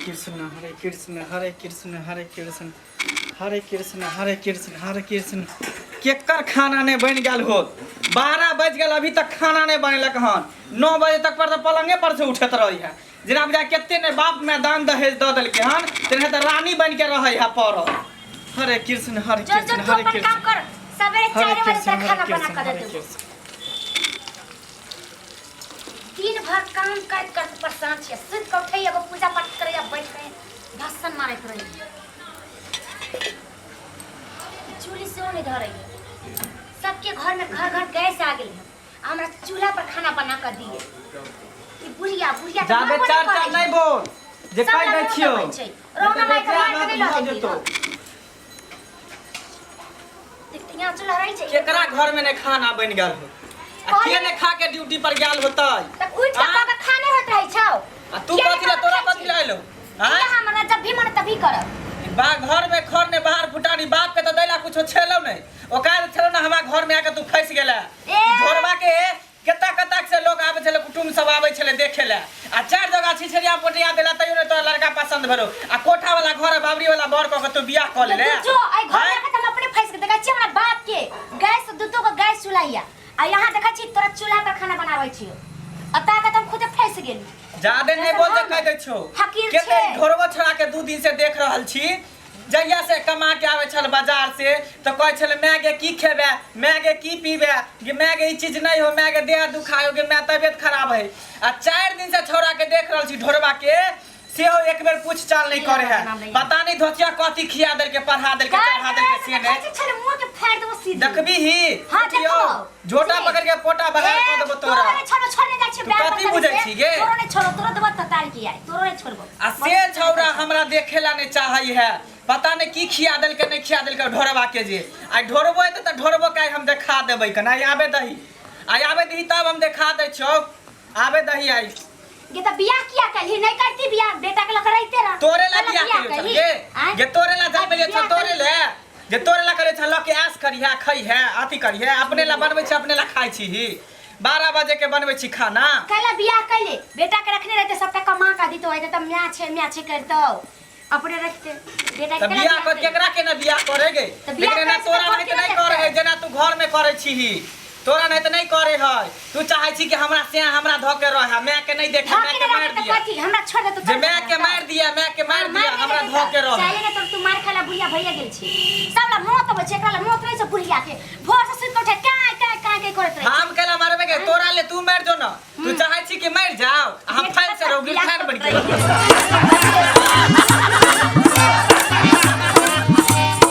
कृष्ण हरे कृष्ण हरे कृष्ण हरे कृष्ण हरे कृष्ण हरे कृष्ण हरे कृष्ण। केकर खाना नहि बनि गेल हो? 12 बजि गेल, अभी तक खाना नहि बनेलक हन। 9 बजे तक पर तऽ पलंगे पर से उठैत रहै है। जेना बुझाय कते ने बाप में दान दहेज दऽ देलकै हन, तेनाहे तऽ रानी बनि के रहै है पर। हरे कृष्ण हरे जो जो कृष्ण तू हरे अपन कृष्ण काम कर, सवेरे हरे 4 बजे कृष्ण तक हरे खाना बना कृष्ण कर दे हरे देबो। कृष्ण। दिन भर काम करत करत परेशान छियै। सुति कऽ उठै, एगो पूजा पाठ करै आ बैठ के भाषण मारैत रहै। चूल्ही सेहो नहि धरै। सबके घर में घर घर गैस आ गेल है, हमरा चूल्हा पर खाना बना कर दिए। ई बुढ़िया बुढ़िया तऽ जाबे मरबो चार नहि चार करै नहीं छै। बोल जे सब कहि दै लग छियौ। रोना छै। रोना माय के मार के नहि लऽ भऽ जेतै। जेतौ। यहाँ चूल्हा रहै छै। केकरा घर में नहीं खाना बन गेल हो आ के कहलियै- नहीं खा के ड्यूटी पर गेल होतै? तऽ उठि कऽ आँय? कऽ खाने होइत रहै छौ। आ तू किया कथी ला नहि तोरा खाइ कथी छी? ला एलौ? किया आँय? हमरा जब भी मन तभी करब। बा घर में खर ने बाहर फुटानी। बाप के तो दैला कुछो छेलौ नहीं, ओकार छेलौ ना। हमरा घर में आके तू फंस गेला। ए! घरवा के कत्ता कत्ता से लोग आबै छलै, कुटुम्ब सब आबै छलै देखे ला। आ चार जगह छिछरिया पोटिया देला, तैयो ने तोरा लड़का पसंद भेलो। आ कोठा वाला घर बाबरी वाला बर कऽ के तू बियाह कऽ लेले। तू जो एहि घर आँय? में आके हम अपने फंस के देखै छी। हमरा बाप के गैस, दू दू गो गैस चूल्हा या आ यहाँ देखै छी तोरा चूल्हा पर खाना बनाबै छियो। आ ता के तऽ हम खुदे फंस गेली। जादे नहीं बोल दे, कह दे छो। हकीर केते छै। ढोरबो छोड़ा के 2 दिन से देख रहल छी। जहिया से कमा के आबै छल बाजार से तऽ कहै छलै, माय गे, की खेबै? माय गे, की पीबै? गे माय गे, ई चीज नहीं हो। माय गे, देह दुखायो। गे माय, तबियत खराब है। आ 4 दिन से छौड़ा के देख रहल छी, ढोरबा के सेहो एक बेर पूछ चाल नहीं करे है। पता नहीं धोतिया कथी खिया देलके, पढ़ा देलके, चढ़ा देलके से नहीं। छले मुंह के फाड़ देबो सीधे। देखबी ही। हाँ, उठियौ, देखबो। झोटा जी। पकड़ के पोटा बहार कऽ देबो तोरा। तोरा नहीं छोड़ो, छोड़ने जाइ छी। तू कथी बुझै छी गे? तोरो नहीं छोड़ो, तोरो देबो ततार की आइ, तोरो नहीं छोड़बो। आ से छौड़ा हमरा देखेला नहीं चाहै है। पता नहीं की खिया देलकै, नहीं खिया देलकै ढोरबा के जे। आइ ढोरबो एतै तऽ ढोरबो के आइ हम देखा देबै कना। आइ आबे दही, आइ आबे दही, तब हम देखा दै छियौ। आबे दही आइ। गे, तऽ बियाह किया कैलही? नहीं करती बियाह, बेटा के लऽ के रहिते रह। तोरे ला कहलक बियाह करियो छल कैलही? गे? आँय? गे, तोरे ला जाय बेलियो छल? बियाह तोरे ले जे तोरे ला करे छल, लऽ के ऐश करिहे, खइहे, अथी करिहे। अपने ला बनबै छी, अपने ला खाइ छी ही। 12 बजे के बनबै छी खाना। कैला बियाह कैले? बेटा के रखने रहते, सबटा कमा के दितो। आइ तऽ म्या छै, म्या छै करतौ, अपने रखते बेटा के। तऽ कैला बियाह कर कैले? केकरा के ना बियाह करे गे? तऽ बियाह लेकिन एना करै छै तोरा तऽ नहीं केना तऽ नहीं करे है। देखतै? जेना तू घर में करे छी ही, तोरा नहीं तऽ नहीं करे है। तू चाहे छी कि हमरा से हमरा धऽ के रहे, माय के नहीं देखे, माय धऽ के के मार रखे तऽ दिया। कथी? हमरा छोड़ दे तू। जे माय के मार दिया, माय के मार दिया, हमरा धऽ के रहे। चाहिए ना तो तू मार खाला बुढ़िया भैया गेल छी। सब ला मौत अबै छै, एकरा ला मौत नहीं छै। बुढ़िया के भोर से सुति के उठे काय काय काय काय करैत रहै छै। हम केला मारबे के? तोरा ले तू मार जो ना। तू चाहे छी कि मर जाओ आ हम फैल से रहो, गिरफ्तार बन के।